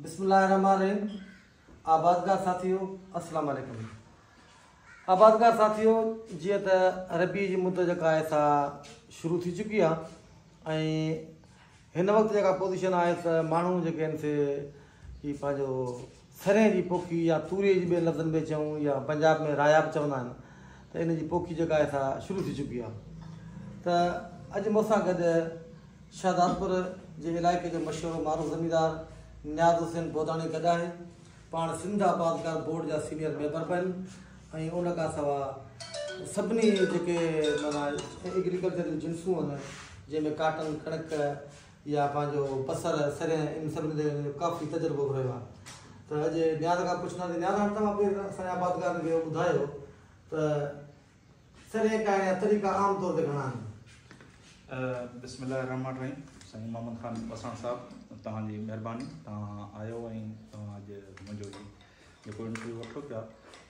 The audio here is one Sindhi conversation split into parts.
بسم الله الرحمن الرحيم آبادگار ساٿيو السلام عليڪم آبادگار ساٿيو جيئن ته ربيع جي مد جيڪا آهي سا شروع ٿي چڪي آهي ۽ هن وقت جيڪا پوزيشن آهي ته ماڻهو جيڪي آهن سي هي پنهنجو سرهين جي پوکي يا توري جي ٻين لفظن ۾ چئون يا پنجاب ۾ رايا به چوندا آهن ته ان جي پوکي جيڪا آهي سا شروع ٿي چڪي آهي ته اڄ مون سان گڏ شهدادپور جي علائقي جو مشهور معروف زميندار نياز حسين بوداڻي گڏ آهي. پاڻ سنڌ آبادگار بورڊ جا سينيئر ميمبر به آهن ۽ ان کان سواء سڀني جيڪي معنيٰ ايگريڪلچر جون جنسون آهن جنهن ۾ ڪاٽن، ڪڻڪ يا پنهنجو بصر، سرينهن ان سڀني تي هن جو ڪافي تجربو به رهيو آهي ته اڄ نياز کان پڇنداسين نياز هاڻي توهان پهرين اسان جي آبادگارن کي اهو ٻڌايو ته سرهين ڪاهڻ جا طريقا عام طور تي گهڻا آهن؟ بسم الله الرحمٰن الرحيم سائين محمد خان وساڻ صاحب توهان جي مهرباني توهان آيو ۽ توهان اڄ منهنجو هي جيڪو انٽرويو وٺو پيا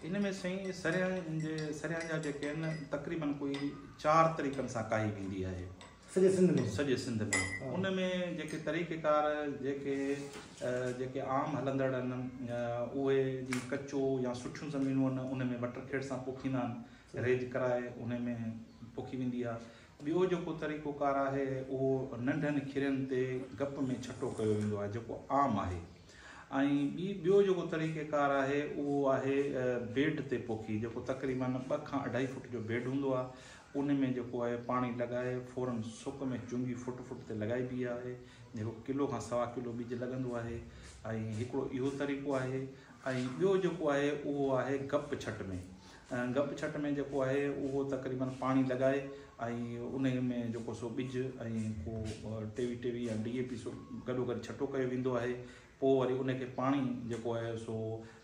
ان ۾ سائين سرهين جي سرهين جا جيڪي آهن تقريبن ڪوئي چار طريقن سان ڪاهي ويندي آهي سڄي سنڌ ۾ سڄي سنڌ ۾ ان ۾ جيڪي طريقه ڪار جيڪي جيڪي عام هلندڙ آهن اهي جي ڪچو يا سٺيون زمينون آهن ان ۾ وٽر کيڙ سان پوکيندا آهن ريج ڪرائي ان ۾ پوکي ويندي آهي ٻيو جيڪو طريقو ڪار آهي اهو ننڍن کرين تي گپ ۾ ڇٽو ڪيو ويندو آهي جيڪو عام آهي ۽ ٻي ٻيو جيڪو طريقه ڪار آهي اهو آهي بيڊ تي پوکي جيڪو تقريبن ٻه کان اڍائي فوٽ جو بيڊ هوندو آهي ان ۾ جيڪو آهي پاڻي لڳائي فورن سڪ ۾ چونگي فٽ فٽ تي لڳائبي آهي جيڪو ڪلو کان سوا ڪلو ٻج لڳندو آهي ۽ هڪڙو اهو طريقو آهي ۽ ٻيو جيڪو آهي اهو آهي گپ ڇٽ ۾ گپ ڇٽ ۾ جيڪو آهي اهو تقريبن پاڻي لڳائي ۽ ان ۾ جيڪو سو ٻج ۽ ڪو ٽيوي ٽيوي يا ڊي اي پي سو گڏو گڏ ڇٽو ڪيو ويندو آهي پوء وري ان کي پاڻي جيڪو آهي سو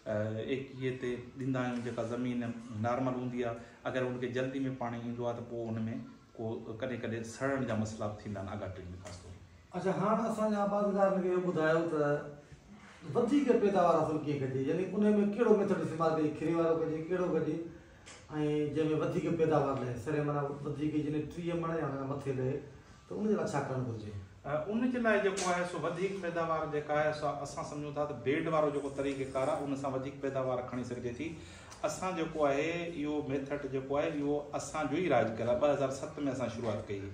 ايڪيهه تي ڏيندا آهيون جيڪا زمين نارمل هوندي آهي اگر ان کي جلدي ۾ پاڻي ايندو آهي ته پوء ان ۾ ڪو ڪڏهن ڪڏهن سڙڻ جا مسئلا به ٿيندا آهن آڳاٽي ۾ خاص طور. اڇا هاڻ اسان جا آبادگارن کي اهو ٻڌايو ته وڌيڪ پيداوار حاصل ڪيئن ڪجي يعني انهي ۾ ڪهڙو ميٿڊ استعمال ڪجي کري وارو ڪجي ڪهڙو ڪجي ۽ جنهن ۾ وڌيڪ پيداوار لهي سري معنيٰ وڌيڪ يعني 30 مڻ يا ان کان مٿي لهي ته ان جي لاء ڇا ڪرڻ گهرجي؟ ان جي لاء جيڪو آهي سو وڌيڪ پيداوار جيڪا آهي سا اسان سمجهون ٿا ته بيڊ وارو جيڪو طريقه ڪار آهي ان سان وڌيڪ پيداوار کڻي سگهجي ٿي. اسان جيڪو آهي اهو ميٿڊ جيڪو آهي اهو اسان جو ئي رائج ڪيل آهي 2007 ۾ اسان شروعات ڪئي هئي.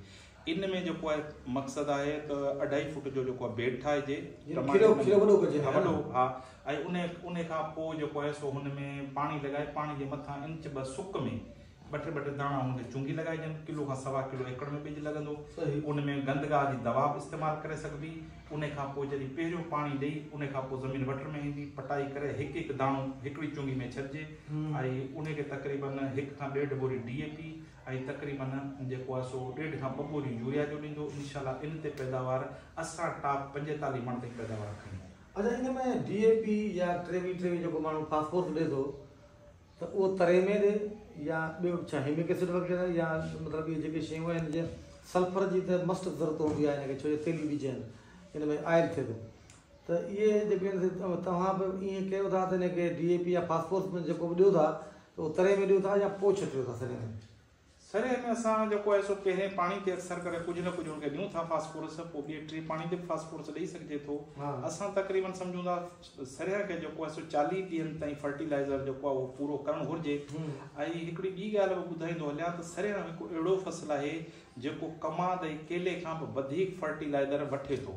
ان ۾ جيڪو آهي مقصد آهي ته اڍائي فوٽ جو جيڪو آهي بيڊ ٺاهجي کيرو کيرو وڏو ڪجي ها وڏو ها ۽ ان ان کان پوء جيڪو آهي سو هن ۾ پاڻي لڳائي پاڻي جي مٿان انچ ٻه سڪ ۾ ٻه ٽي ٻه ٽي داڻا ان کي چونگي لڳائجن، ڪلو کان سوا ڪلو ايڪڙ ۾ ٻج لڳندو. ان ۾ گندگاهه جي دوا به استعمال ڪري سگهبي. ان کان پوء جڏهن پهريون پاڻي ڏئي ان کان پوء زمين وٽر ۾ ايندي، پٽائي ڪري هڪ هڪ داڻو هڪڙي چونگي ۾ ڇڏجي ۽ ان کي تقريبن هڪ کان ڏيڍ ٻوري ڊي اي پي ۽ تقريبن جيڪو آهي سو ڏيڍ کان ٻه ٻوريون يوريا جو ڏيندو انشاء الله ان تي پيداوار اسان ٽاپ 45 مڻ تائين پيداوار کڻي. اڇا ان ۾ ڊي اي پي يا ٽيوي ٽيوي جيڪو ماڻهو فاسفورس ڏئي ٿو ته اهو تري ۾ ڏي يا ٻيو ڇا هيمڪ ايسڊ وغيره يا مطلب اهي جيڪي شيون آهن جيئن سلفر جي ته مسٽ ضرورت هوندي آهي هن کي ڇو جو تيلي ٻج آهن ان ۾ آئل ٿئي ٿو ته اهي جيڪي آهن توهان به ائين ڪيو ٿا ته هن کي ڊي اي پي يا فاسفورس ۾ جيڪو به ڏيو ٿا ته اهو تري ۾ ڏيو ٿا يا پوء ڇٽيو ٿا سري ۾. سرهه ۾ اسان جيڪو آهي سو پهرين پاڻي تي اڪثر ڪري ڪجهه نه ڪجهه ان کي ڏيون ٿا فاسفورس پوء ٻئي ٽئين پاڻي تي به فاسفورس ڏئي سگهجي ٿو اسان تقريبن سمجهون ٿا سرهه کي جيڪو آهي سو 40 ڏينهن تائين فرٽيلائزر جيڪو آهي اهو پورو ڪرڻ گهرجي ۽ هڪڙي ٻي ڳالهه به ٻڌائيندو هليان ته سرهه هڪ اهڙو فصل آهي جيڪو ڪماد ۽ ڪيلي کان به وڌيڪ فرٽيلائزر وٺي ٿو.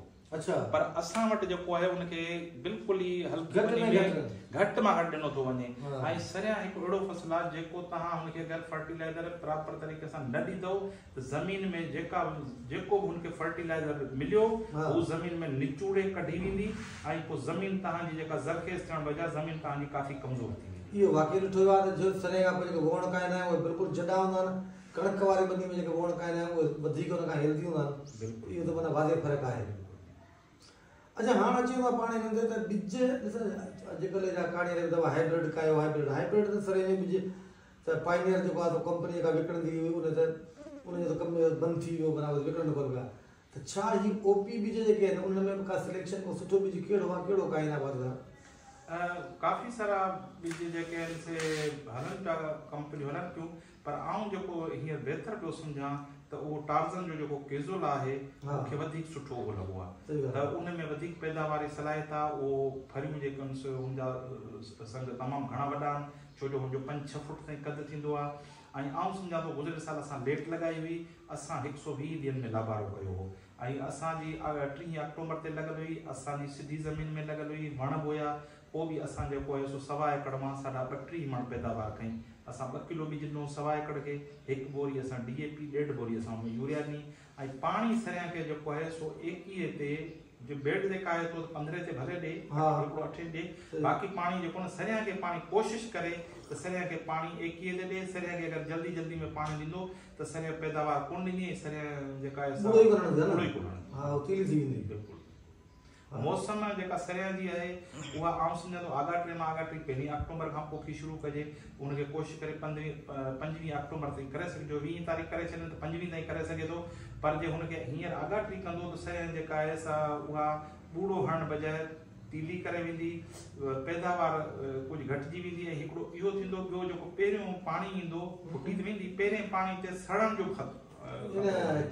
پر اسان وٽ جيڪو آهي ان کي بلڪل ئي هلڪي ٻني ۾ گهٽ مان گهٽ ڏنو ٿو وڃي ۽ سريان هڪ اهڙو فصل آهي جيڪو توهان ان کي اگر فرٽيلائزر پراپر طريقي سان نه ڏيندؤ ته زمين ۾ جيڪا جيڪو به ان کي فرٽيلائزر مليو هو زمين ۾ نچوڙي ڪڍي ويندي ۽ پوء زمين توهان جي جيڪا زرخيز ٿيڻ بجاء زمين توهان جي ڪافي ڪمزور ٿي ويندي. اهو واقعي ڏٺو ويو آهي ته جو سريان کان پوء جيڪي ووڻ ڪاهيندا آهيون اهي بلڪل جڏا هوندا آهن ڪڻڪ واري ٻني ۾ جيڪي ووڻ ڪاهيندا آهيون اهي وڌيڪ ان کان هيلدي هوندا آهن. اهو ته معنيٰ واضح فرق آهي. اڇا هاڻ اچي ويو پاڻ هن تي ته ٻج ڏس اڄڪلهه جا ڪهاڻي هلي پئي ته هائبرڊ ڪاهيو هائبرڊ هائبرڊ ته سري جو ٻج ته پائنيئر جيڪو آهي سو ڪمپني جيڪا وڪڻندي هئي ان ته ان جو ته ڪم بند ٿي ويو معنيٰ وڪڻن ڪونه پيا ته ڇا هي او پي ٻج جيڪي آهن انهن ۾ به ڪا سليڪشن ڪو سٺو ٻج ڪهڙو آهي ڪهڙو ڪاهيندا آبادگار؟ ڪافي سارا ٻج جيڪي آهن سي هلن پيا ڪمپنيون هلن پيون پر آئون جيڪو هينئر بهتر پيو سمجهان ته ته اهو ٽارزن جو جيڪو ڪيزول آهي مون کي وڌيڪ سٺو اهو لڳو آهي ته ان ۾ وڌيڪ پيداواري صلاحيت آهي. اهو ڦريون جيڪي آهن سو هن جا سنگ تمام گهڻا وڏا آهن، ڇو جو هن جو 5 6 فوٽ تائين قد ٿيندو آهي. ۽ آئون سمجهان ٿو گذريل سال اسان ليٽ لڳائي هئي، اسان 120 ڏينهن ۾ لابارو ڪيو هو ۽ اسان جي 30 آڪٽومبر تي لڳل هئي، اسان جي سڌي زمين ۾ لڳل هئي، وڻ به هيا، پوء به اسان جيڪو آهي سو سوا ايڪڙ مان ساڍا 32 مڻ پيداوار کنئي. اسان 2 ڪلو ٻج ڏنو سوا ايڪڙ کي، هڪ ٻوري اسان ڊي اي پي، ڏيڍ ٻوري اسان ان ۾ يوريا ڏني ۽ پاڻي سريان کي جيڪو آهي سو 21 تي جي بيڊ تي ڪاهي ٿو ته 15 تي ڀلي ڏي، هڪڙو اٺين ڏي، باقي پاڻي جيڪو نه سريان کي پاڻي ڪوشش ڪري ته سريان کي پاڻي 21 تي ڏي. سريان کي اگر جلدي جلدي ۾ پاڻي ڏيندو ته سريان پيداوار ڪونه ڏيندي ۽ سريان جيڪا آهي سا ٻوڙو ئي ڪونه هڻندي. ٻوڙو ئي ڪونه هڻندي. ها، تيلي ٿي ويندي. بلڪل. موسم جيڪا سريان جي آهي اها آئون سمجهان ٿو آڳاٽي مان آڳاٽي پهرين آڪٽومبر کان پوکي شروع ڪجي. ان کي ڪوشش ڪري 15 25 آڪٽومبر تائين ڪري سگهجو. 20 تاريخ ڪري ڇڏين ته 25 تائين ڪري سگهي ٿو، پر جي هن کي هينئر آڳاٽي ڪندو ته سريان جيڪا آهي سا اها ٻوڙو هڻڻ بجاء تيلي ڪري ويندي، پيداوار ڪجهه گهٽجي ويندي. ۽ هڪڙو اهو ٿيندو، ٻيو جيڪو پهريون پاڻي ايندو ڦٽي ته ويندي، پهرين پاڻي تي سڙڻ جو به خطرو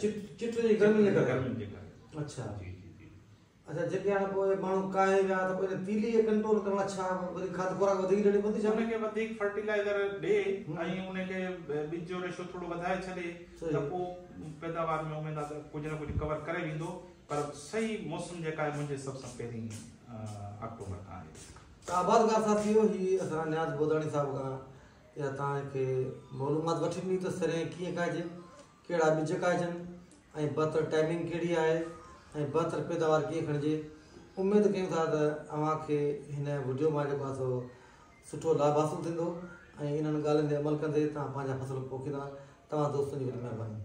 چٽ جي گرمي جي ڪري. اڇا جي جي جي. اڇا، جيڪي هاڻي پوء ماڻهو ڪاهي ويا ته پوء ان تيلي کي ڪنٽرول ڪرڻ لاء ڇا وري کاڌ خوراڪ وڌيڪ ڏيڻي پوندي ڇا؟ ان کي وڌيڪ فرٽيلائزر ڏي ۽ ان کي ٻج جو ريشو ٿورو وڌائي ڇڏي ته پوء پيداوار ۾ اميد آهي ته ڪجهه نه ڪجهه ڪور ڪري ويندو. پر صحيح موسم جيڪا آهي منهنجي حساب سان پهرين آڪٽوبر کان آهي. ته آبادگار ساٿيو، هي اسان نياز بوداڻي صاحب کان اها توهان کي معلومات وٺي ڏني ته سرين ڪيئن کائجي، ڪهڙا ٻج کائجن ۽ بهتر ٽائمنگ ڪهڙي آهي ۽ بهتر پيداوار ڪيئن کڻجي. اميد ڪيون ٿا ته اوهان کي هن وڊيو مان جيڪو آهي سو سٺو لاڀ حاصل ٿيندو ۽ انهن ڳالهين تي عمل ڪندي توهان پنهنجا فصل پوکيندا. توهان دوستن جي وڏي مهرباني.